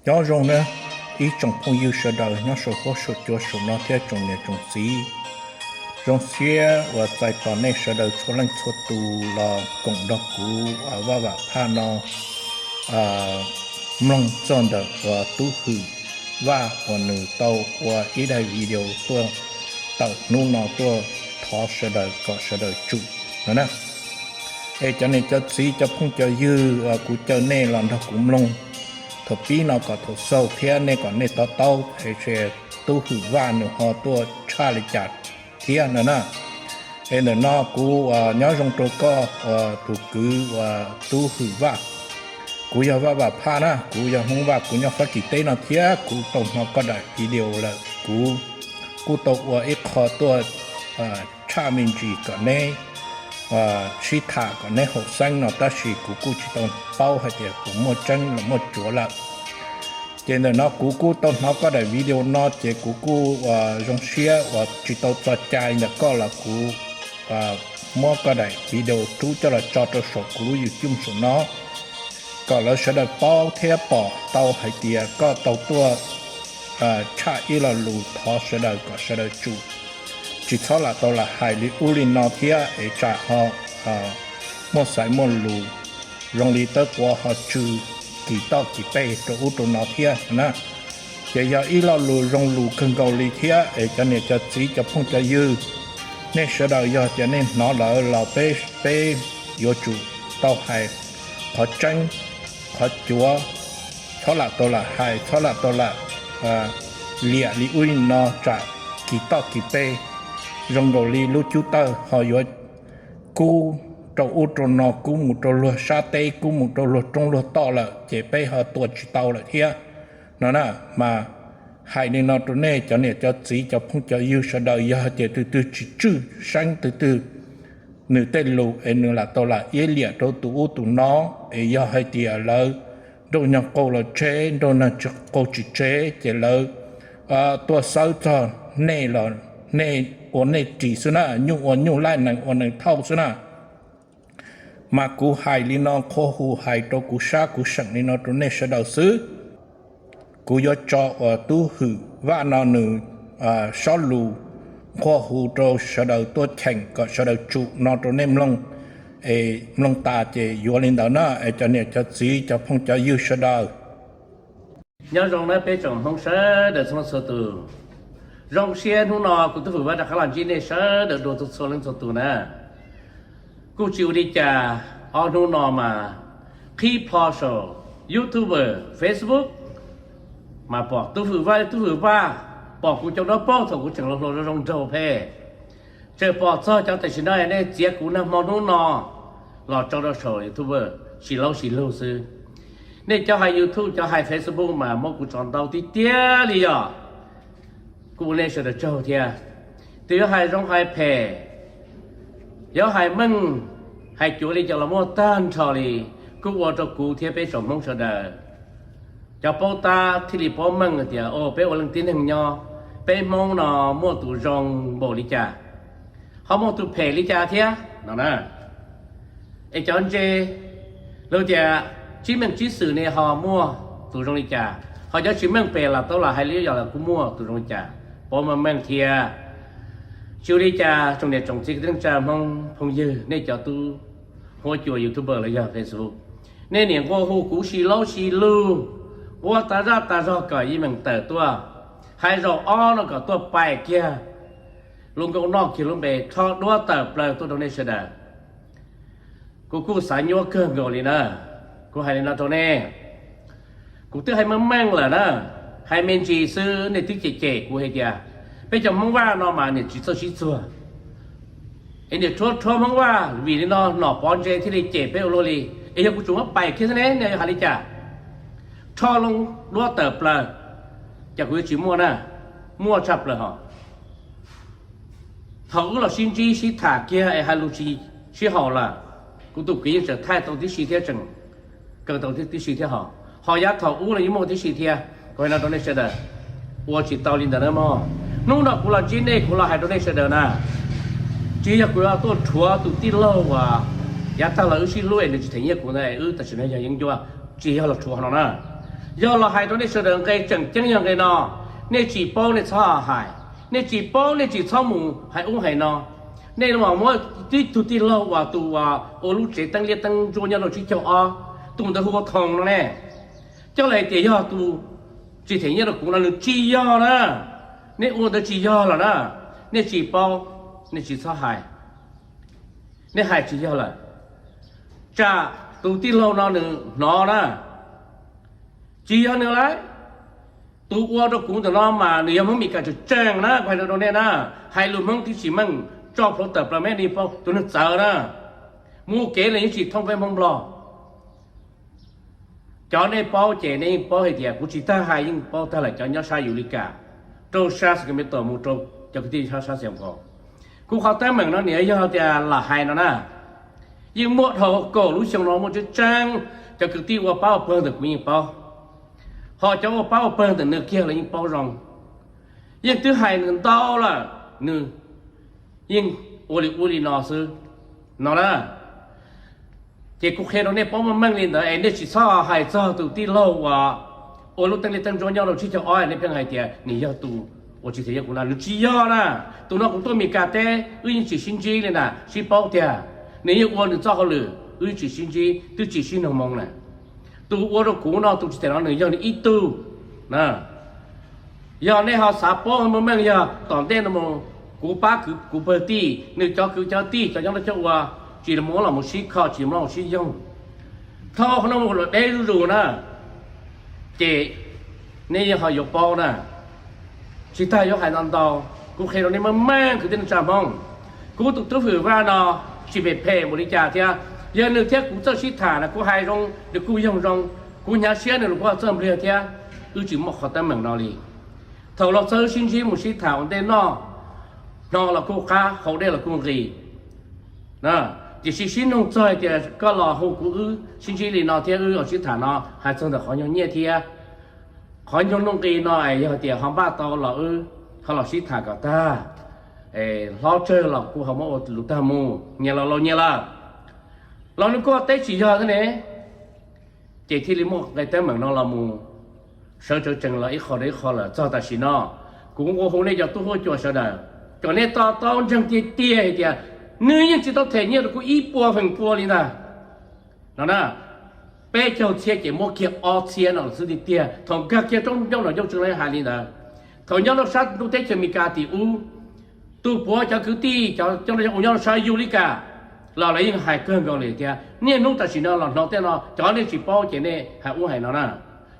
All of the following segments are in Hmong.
Nyob zoo na ib tsoom phooj ywg sawv daws nyob saum huab saum cua saum no thiab tsoom niam tsoom txiv. Zoo siab uas txais tos nej sawv daws txhua leej txhua tus los koom nrog kuv Vaj Vam Phaj no mloog txog ntawm uas Tub Hwm Vaj uas nws tau ua ib daim video tuaj tawm hnub no tuaj thov sawv daws kom sawv daws tsum no na. Es cov niam cov txiv cov phooj cov ywg uas kuv caw nej los nrog kuv mloog thaum pib no kom thaum xaus thiab nej kom nej to taub es Tub Hwm Vaj nws ho tuaj tshaj li cas thiab no na. Es ntawm no kuv nyob zoo rau koj uas tus kwv uas Tub Hwm Vaj. Kuv yog Vaj Vam Phaj na, kuv yog Hmoob Vaj, kuv nyob Fab Kis teb no thiab kuv tau hnov koj daim video lawm, kuv kuj tau ua ib qho tuaj tshaj me ntsis kom neb sib tham kom neb haum xeeb no, tab sis kuv kuj tsis tau paub hais tias puas muaj tseeb los muaj cuav lawm. Ces ntawm no kuv kuj tau hnov koj daim video no ces kuv kuj zoo siab uas tsis tau txog cai ntawm koj los kuv muab koj daim video rub coj los tso rau saum kuv lub YouTube saum no, kom lawv sawv daws paub thiab pom tau hais tias koj tau tuaj tshaj ib lo lus thov sawv daws kom sawv daws tsum, tsis txhob lam tau lam hais li ub li no thiab es tsam ho muaj xaiv muaj lus zoo li tawb quav ho tsw kis toj kis pej rau ub rau no thiab na. Ces yog ib lo lus zoo lus kawg nkaus li thiab es cov niam cov txiv cov phooj cov ywg, nej sawv daws yog tias nej hnov lawm los peb, peb yuav tsum tau hais qhov tseeb qhov cuav, txhob lam tau lam hais, txhob lam tau lam liam li ub li no tsam kis toj kis pej zoo nkaus li lub cub tawj ho yuav kub rau ub rau no, kub mus rau luag sab teb, kub mus rau luag roob luag toj lawm ces peb ho tua tsis tau lawm thiab no na. Mas hais li no rau nej cov niam cov txiv cov phooj cov ywg sawv daws, yog hais tias tus twg tsis tswj seeb tus twg, nws tej lus es nws lam tau lam iab liam rau tus ub tus no, es yog hais tias lawv nrauj nyuag qau los tseb, nrauj nyuag tsis qau tsis tseb ces lawv tuaj xawb txog nej los nej ua nej ris xwb na, nyuj ua nyuj, laij nees ua nees thauj xwb na. Mas kuv hais li no qhuab hu hais rau kuv sab kuv seem li no rau nej sawv daws xwb. Kuv yuav tso uas Tub Hwm Vaj no nws sob lus qhuab hu rau sawv daws tuaj cheem kom sawv daws tsum no rau nej mloog, es mloog tas ces yuav li ntawd na es cov niam cov txiv cov phooj cov ywg sawv daws. Nyob zoo na peb tsoom Hmoob sawv daws txhua txhua tus. Zoo siab hnub no kuv Tub Hwm Vaj rov qab los ntsib nej sawv daws dua txhua txhua leej txhua tus na. Kuj tsis ua li cas, ob hnub no mas qhib plho saum YouTube, Facebook, mas pom Tub Hwm Vaj, Tub Hwm Vaj, pom kuv cov duab paug thaum kuv tseem hluas hluas zoo zoo nraug phem. Tseem pom txog cov tam sim no nej txiav kuv nag hmo hnub no los tso rau saum YouTube, sis laub sis lug xwb. Nej cov hais YouTube cov hais Facebook mas muab kuv tso ntau tiag tiag li yog. Kuv ua nej sawv daws tsaug thiab. Tus yuav hais zoo hais phem, yuav hais meej hais cuav li cas los muaj tag nrho li, kuj ua rau kuv thiab peb tsoom Hmoob sawv daws cov paub tab thiaj li paub meej tias peb ua leej tib neeg nyob, peb Hmoob no muaj tus zoo npaum li cas, ho muaj tus phem li cas thiab no na. Es cov ntse, luag tias tsib meej tsib xwm ne ho muaj tus zoo li cas, ho cov tsis meej pem los tau los hais li yog los kuj muaj tus zoo li cas, paub meej meej thiab. Tsis ua li cas tsoom niam tsoom txiv kwv tij neej tsa Hmoob phooj ywg, nej cov tub huab cua YouTube los yog Facebook, nej niam nqua hu kuv sis laub sis lug, ua tas zaj tas zog kom yeej meem tawm tuaj, hais zaum ob no kom tuaj pais kiag lub nkauj noj kiag lub npe, rho duab tawm plaws tuaj rau nej sawv daws. Kuv kuj xav nyuaj kawg nkaus li na. Kuv hais li no rau nej, kuv twb hais meej meej lawm na, hais me ntsis xwb nej twb cem cem kuv hais tias peb cov Hmoob Vaj no mas niam tsis txawj sib txuag, es niam rhuav rhuav Hmoob Vaj, vim li no Nom Pov Ntse thiaj li cem peb ua luaj li. Es yog kuv tsuas muab pais kiag xwb ne, nej yuav hais li cas? Rho loo duab tawm plaws, cas kuv yuav tsis muaj na? Muaj tshaj plaws hos. Thaum wb los sib ntsib sib tham kiag es hais lus tsis sib haum lawm, kuv tus kwv yeej tseem thaij tau tib si thiab, tseem kaw tau tib si thiab hos. Ho yav thaum ub los yeej muaj tib si thiab. Kuv hais no rau nej sawv daws, ua tsis tau li ntawd na mog. Hnub no kuv los ntsib nej, kuv los hais rau nej sawv daws na, tsis yog kuv tuaj rhuav tus tij laug uas yav tag los wb sib hlub es nws tsis them nyiaj kuv ntawd es wb tam sim no yog yeeb ncuab, tsis yog los rhuav no na. Yog los hais rau nej sawv daws nqe tseem ceeb yog nqe no, nej tsis paub nej txhob hais, nej tsis paub nej tsis txhob mus hais ub hais no. Nej muab tib tug tij laug uas tus uas ua lub tsev teeb liab teeb ntsuab nyob rau tsib caug ob, tus ntawd hu ua Thoo no ne, coj los hais tias yog tus tsis them nyiaj rau kuv no nws tsis yog na. Nej ua ntawd tsis yog lawm na. Nej tsis paub, nej tsis txhob hais, nej hais tsis yog lawm. Tsam tus tij laug no nws hnov na, tsis yog nws lawm. Tus ua rau kuv ntawm no mas nws yog Hmoob Meskas tseem tseem na, kuv hais rau nej na, hais lus Hmoob tib si meej, tso plhuav tawm plaws me ni paub tus neeg txawv na, mus kev los yeej tsis thooj peb Hmoob Nplog. Cov nej paub ces nej yeej paub hais tias kuv tsis tag hais yeej paub tag lawm, cov nyob sab Yus Lis Kas, rau sab Sacramento mus rau cov kwv tij sab San Antonio. Kuv qhov teeb meem no niam yog tias lam hais no na, yeej muaj dhau kaum lub xyoo no muaj tseeb tseeb, cov kwv tij ua pab ua pawg ntawm kuv yeej paub, ho cov ua pab ua pawg ntawm nws kiag los yeej paub zoo. Yeej twb hais nws ntau lawm, nws yeej ua li ub li no xwb no na. Ces kuv qhia rau nej paub meej meej li ntawd es nej tsis txhob hais txog tus tij laug uas ua lub teeb liab teeb ntsuab nyob rau tsib caug ob, nej pheej hais tias nws yog tus uas tsis them nyiaj kuv no, nws tsis yog na. Tus no kuv tuaj Mes Kas teb wb yeej tsis sib ntsib li na, sib paub tiag. Nws yeej ua nws txoj hauj lwm, wb tsis sib ntsib twb tsis sib noog moo na. Tus ua rau kuv no tus tsis them no nws yog nws ib tug na. Yog nej ho xav paub meej meej yog tom ntej no mus, kuv pab kwv kuv pawg tij, nws cov kwv cov tij cov nyob rau cov ua, tsis muab los mus sib kho, tsis muab los mus sib yoog, thaum qhov no mus los deb zuj zus na, ces nej yeej ho yuav paub na. Tsis tas yuav hais ntau ntau, kuv qhia rau nej meej meej kwv tij neej tsa Hmoob. Kuv tus tub Hwm Vaj no tsis phem phem npaum li cas thiab, yog nws thiab kuv txawj sib tham na kuv hais zoo nws kuj yoog zoo, kuv hnyav siab nws los kuj txawj npliag thiab, wb tsis muaj qhov teeb meem no li. Thaum los txog wb sib ntsib mus sib tham ua ntej noj, hno los kuj qab, haus dej los kuj nqis. Tiam sis sib nug txog hais tias koj los hu kuv wb sib ntsib li no thiab wb los sib tham no hais txog ntawm qhov nyuag nyiaj thiab qhov nyuag nuj nqi no es yog tias ho npaj tau los wb ho los sib tham kom tag, hlob tsawg los kuj ho muab ua lus tag mus, nyias los laus nyias lawm, los nws kuj teb tsis yog thiab ne. Ces thiaj li muaj nqe teeb meem no los mus sawv tsees los ib qho rau ib qho lawm txog tam sim no. Kuv ua hu nej cov tub huab cua sawv daws, kom nej to taub ntseeg tiag tiag hais tias nws yeej tsis tau them nyiaj rau kuv ib puas feem pua li ntag no na. Peb caug txhiab ces muab kiag ob txhiab no xwb tiag tiag. Thaum nkag kiag roob ncauj no ncauj tseeb lawv hais li ntawd. Thaum nyob rau sab ntuj teb chaws Amelikas tim ub, tus puav cov kwv tij cov coj ua nyob rau sab Yus Lis Kas los lawv yeej hais kawg nkaus li tias niaj hnub tam sim no los hnov tej no, cov nej tsis paub ces nej hais ub hais no na.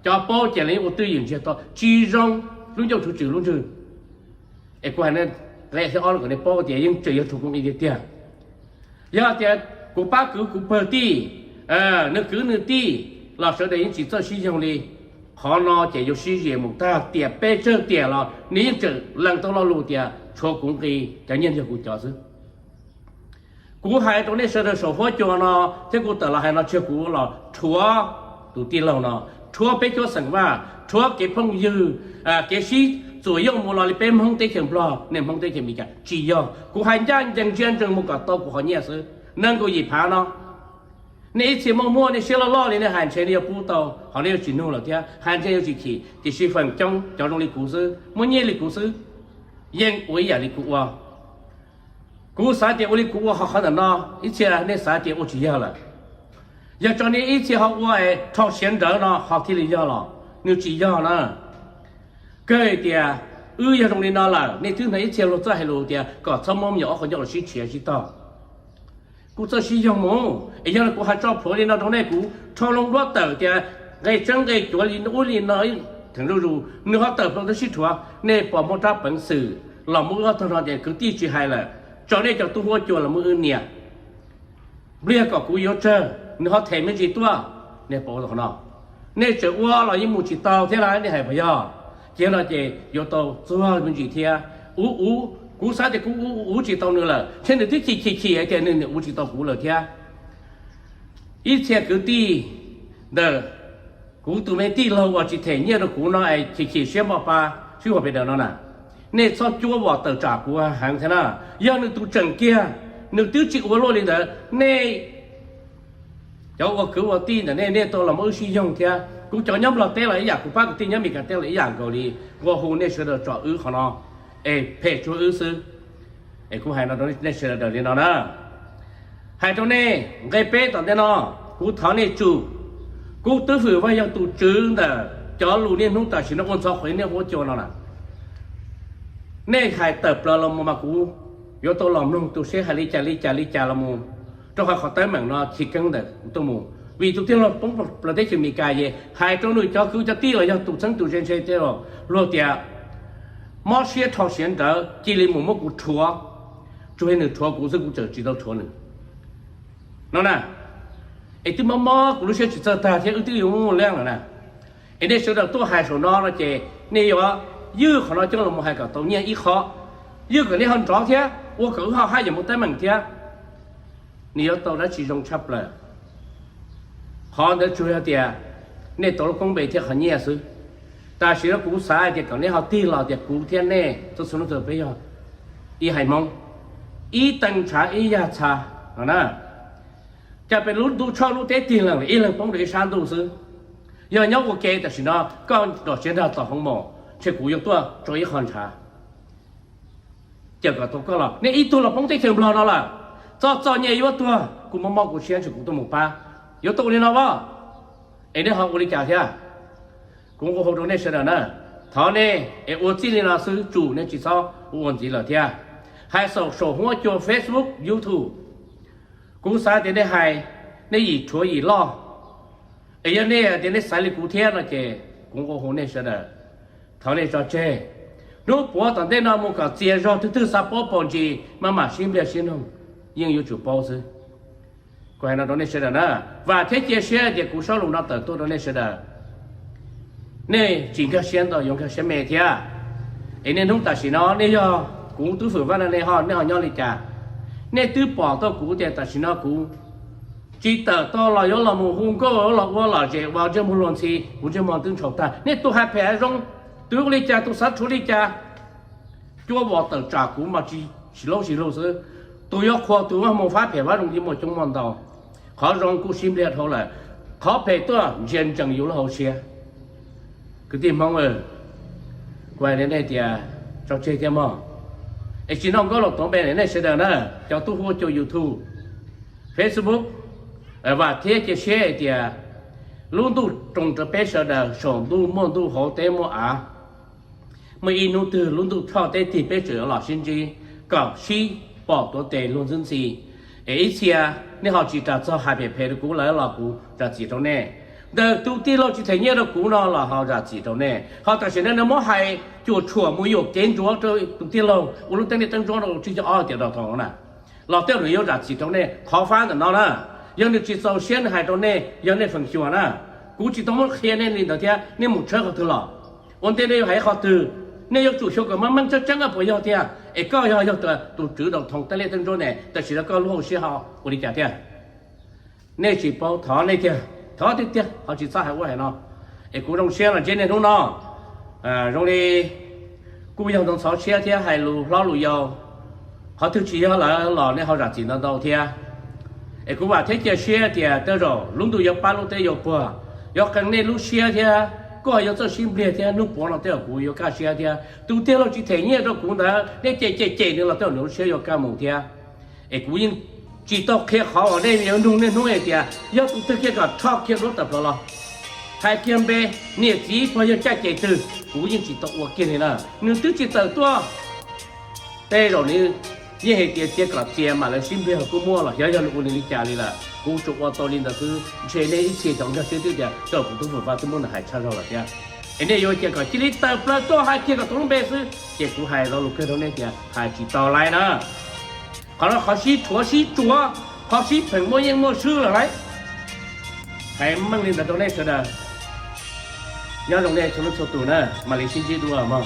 Cov paub ces lawv yeej ua twj ywm ntsiag to tsis zoo lub ncauj tswv tswm lub ntswg. Es kuv hais nqe thib ob no kom nej paub tias yeej tseem yog txog kuv nqi tiag tiag. Yog tias kuv pab kwv kuv pawg tij, nws kwv nws tij los sawv daws yeej tsis txawj sib yoog li. Qhov no ces yuav sib zis mus tag tiam peb tsawg tiam los nws yeej tseem lees tau lo lus tias tshuav kuv nqi, cov nyiaj yog kuv cov xwb. Kuv hais rau nej sawv daws saum huab cua no thiab kuv tawm los hais no tsis yog kuv los rhuav tus tij laug no, rhuav peb cuab xeem Vaj, rhuav kev phooj ywg, kev sib txuam yooj mus los li peb Hmoob teb chaws Nplog, nej Hmoob teb chaws Amelikas tsis yog. Kuv hais ncaj ncees ntsia ntsees mus kom tau kuv qhov nyiaj xwb, nees nkaum yim phav no. Nej ib txhia muaj muaj nej siab loj loj li nej hais ntshe nej yuav pub tau, ho nej yuav tsis nug lawm thiab hais ntshe yuav tsis chim, tiam sis feem coob cov zoo li kuv xwb, muaj nyiaj li kuv xwb, yeej ua ib yam li kuv ua. Kuv xav tias ua li kuv ua ho qhov ntawm no, ib txhia nej xav tias ua tsis yog lawm. Yog tso nej ib txhia ho ua es rho siav nrawd no ho thiaj li yog los nws tsis yog na. Kawg tias wb yog zoo li no lawm, nej twb hnov ib txhia luag txawj hais lus tias kom txhob muab me nyuam ob qho ncauj los sib tshiav sib tog. Kuv txawj sib yoog mus es yog kuv hais tso plhuav li no rau nej, kuv rho loo duab tawm tias nqe tseeb nqe cuav li ub li no, theem zuj zus nws ho tawm plaws tau sib rhuav, nej puas muaj rab peev xwm los muab wb ob tog no ces kwv tij tsis hais lawm, tso nej cov tub huab cua los muab wb nias. Npliag kom kuv yuav tsawg nws ho them me ntsis tuaj, nej puas ua tau qhov no? Nej tseem ua los yeej mus tsis tau thiab na, nej hais puas yog? Ces no ces yuav tau txuag me ntsis thiab. Ub ub, kuv xav tias kuv ub ub tsis tau nws lawm, ntshe nws twb chim chim chim hais tias nws uv tsis tau kuv lawm thiab. Ib txhia kwv tij ntawm kuv tus me tij laug uas tsis them nyiaj rau kuv no es chim chim siab npo pa sib huas pem daws no na, nej txhob cuab vom tawm tsam kuv heev thiab na. Yog nws tus tseem kiag, nws twb tsis ua luaj li ntawd, nej cov ua kwv ua tij ntawm nej, nej tau los muab wb sib yoog thiab. Kuv cov nyob Nplog teb los ib yam, kuv pab kwv tij nyob Meskas teb los ib yam nkaus li. Nqua hu nej sawv daws tsom wb qhov no, es phem tsuag wb xwb. Es kuv hais no rau nej sawv daws li no na. Hais rau nej nqe peb tom ntej no, kuv thov nej tsum, kuv Tub Fwm Vaj yog tus tswv ntawm cov lus niaj hnub tam sim no ua ntxhov qhuav niaj huab cua no na. Nej hais tawm plaws los mus mas kuv yuav tau los mloog tus seb hais li cas li cas li cas los mus, rau qhov qhov teeb meem no chiv keeb ntawm kuv tuaj mus, vim tus tij laug poob plaws teb chaws Amelikas es hais rau nws cov kwv cov tij los yog tus txheeb tus ze ntshe tej luag tias mob siab rho siav nrawd cia li mus muab kuv rhuav, tsuas yog nws rhuav kuv xwb, kuv tseem tsis tau rhuav nws no na. Es twb mob mob kuv lub siab tsis txawj tag thiab wb twb yuav muaj leej lawm na. Es nej sawv daws tuaj hais saum no no ces nej yuav ywj qhov no coj los mus hais kom tau nyiaj ib qho, ywj kom nej ho nrov thiab ua kom wb ho haj yam muaj teeb meem thiab. Nws yuav tau dab tsi zoo tshaj plaws? Qhov ntawd tsuas yog tias nej tau lub koob npe thiab qhov nyiaj xwb. Tam sim no kuv xav hais tias kom nej ho tig los tias kuv thiab nej txhua txhua leej txhua peb yog ib haiv Hmoob, ib teev ntshav ib yag txha no na. Cas peb lub ntuj tshoj lub teb tig lees ib leeg poob rau ib sab ntuj xwb. Yog nyob ua ke tam sim no koj nrog siav nrog tom hoo mos, ntshe kuv yuav tuaj tso ib qho ntshav caw kom tau koj los. Nej ib tug los poob teb chaws Nplog no lawm, txoj txoj nyiaj yuav tuag, kuv mob mob kuv siab ntshe kuv tuaj mus pab, yuav tau ua li no as? Es nej ho ua li cas thiab? Kuv nqua hu rau nej sawv daws na, thov nej es ua txij li no xwb, tsum nej tsis txhob ua ua ntxiv lawm thiab. Hais saum saum huab cua Facebook, YouTube, kuv xav tias nej hais, nej yim rhuav yim loj. Es yog nej tias nej xaiv li kuv thiab no ces kuv nqua hu nej sawv daws, thov nej tso tseg. Hnub puav tom ntej no mus kom txias zog, twg twg xav paub paus ntsis mas mam sib npliag sib nug, yeej yuav tsum paub xwb. Kuv hais no rau nej sawv daws na, vam thiab cia siab tias kuv sab lus no tawm tuaj rau nej sawv daws, nej tsis nkag siab ntau, yuav nkag siab me thiab. Es niaj hnub tam sim no nej yog kuv Tub Fwm Vaj no, nej ho, nej ho nyob li cas? Nej twb pom tau kuv tias tam sim no kuv tsis tawm tau los yuav los mus hu nkauj, los ua lom zem ua ntsej muag luag ntxhi, kuv ntsej muag twb ntshaus tag. Nej tus hais phem zoo, tus ua li cas, tus xav rhuav li cas, cua vos tawm tsam kuv mas tsis laub zis lug xwb. Tus yuav qhuas tus mus fab phem fab zoo yeej muaj coob muaj ntau. Qhov zoo kuj sib npliag dhau lawm, qhov phem tuaj ntsia ntsees yus lub hauv siab. Kwv tij Hmoob, kuv hais rau nej tias tso tseg thiab mog. Es tsis noj nkauj los tuav npe nej sawv daws na, cov tub huab cua YouTube, Facebook, vam thiab cia siab hais tias lub ntuj roos rau peb sawv daws, saum ntuj muaj ntuj hauv teb muaj av. Muaj ib hnub twg lub ntuj tshoj teb tig peb tseem yuav los sib ntsib kom sib pom tuav tes luag ntxwb ntxhi. Es ib txhia nej ho tsis ras txog hais phem phem rau kuv lawm los kuv zam txim rau nej. Ntawm tus tij laug tsis them nyiaj rau kuv no los ho zam txim rau nej. Ho tam sim no nej muab hais cuam tshuam mus yuam kev ntsuav rau tus tij laug ua lub teeb liaj teeb ntsuab rau tsib caug ob tiam rau thaum na, los tej nws yuav zam txim rau nej qhov fab ntawm no na. Yog nws tsis txaus siab nws hais rau nej, yog nej feem xyuam na, kuv tsis tau muab qhia nej li ntawd thiab, nej mus tshawb qhov twg los. Ua ntej nej yuav hais qhov twg, nej yuav tsum xyuas kom meej meej tseeb tseeb puas yog tiag. Es koj yog yog tus tswv daus thoom teeb liaj teeb ntsuab ne, tam sim no koj lub hauv siab ho ua li cas thiab? Nej tsis paub, thov nej tiag, thov tiag tiag ho tsis txhob hais ua hais no. Es kuv zoo siab los ntsib nej hnub no, zoo li kuj yog ntxhov siab thiab hais lus hlob lus yau. Qhov twg tsis yog lawm los nej ho zam txim ntau ntau thiab. Es kuv vam thiab cia siab tias tej zaum lub ntuj yuav pab lub teb yuav puag, yuav qee nej lub siab thiab kuj ho yuav txawj sib npliag thiab. Hnub puav no tej zaum kuv yuav kaj siab thiab. Tus tij laug tsis them nyiaj rau kuv ntawd, nej cem cem cem nws los tej zaum nws lub siab yuav kaj mus thiab. Es kuv yeej tsis tau qhia qhov uas nej yuav nug niaj hnub hais tias yog tus twg kiag kom rho kiag duab tawm plaws los, hais kiag npe, niam txiv pog yawg caj ces twg, kuv yeej tsis tau ua kiag li na. Nws twb tsis tawm tuaj. Tej zaum nws yeej hais tias cia kom txias mam lawv sib npliag kuj muaj los xyov yog nws ua nws li cas li lawm. Kuv tsuas ua tau li ntawd xwb, ntshe nej ib txhia cov nkag siab twb tias tej zaum kuv Tub Fwm Vaj twb muab nws hais tshaj zog lawm thiab. Es nej yuav cia kom cia li tawm plaws tuaj hais kiag kom tau lub npe xwb, ces kuv hais lo lus kawg rau nej tias hais tsis tau lais na. Qhov no qhov sib rhuav sib tsuav, qhov sib pheem muaj yeej muaj swb lawm lauj. Hais meej li ntawd rau nej sawv daws. Nyob zoo nej txhua leej txhua tus na, mam li sib ntsib dua mog.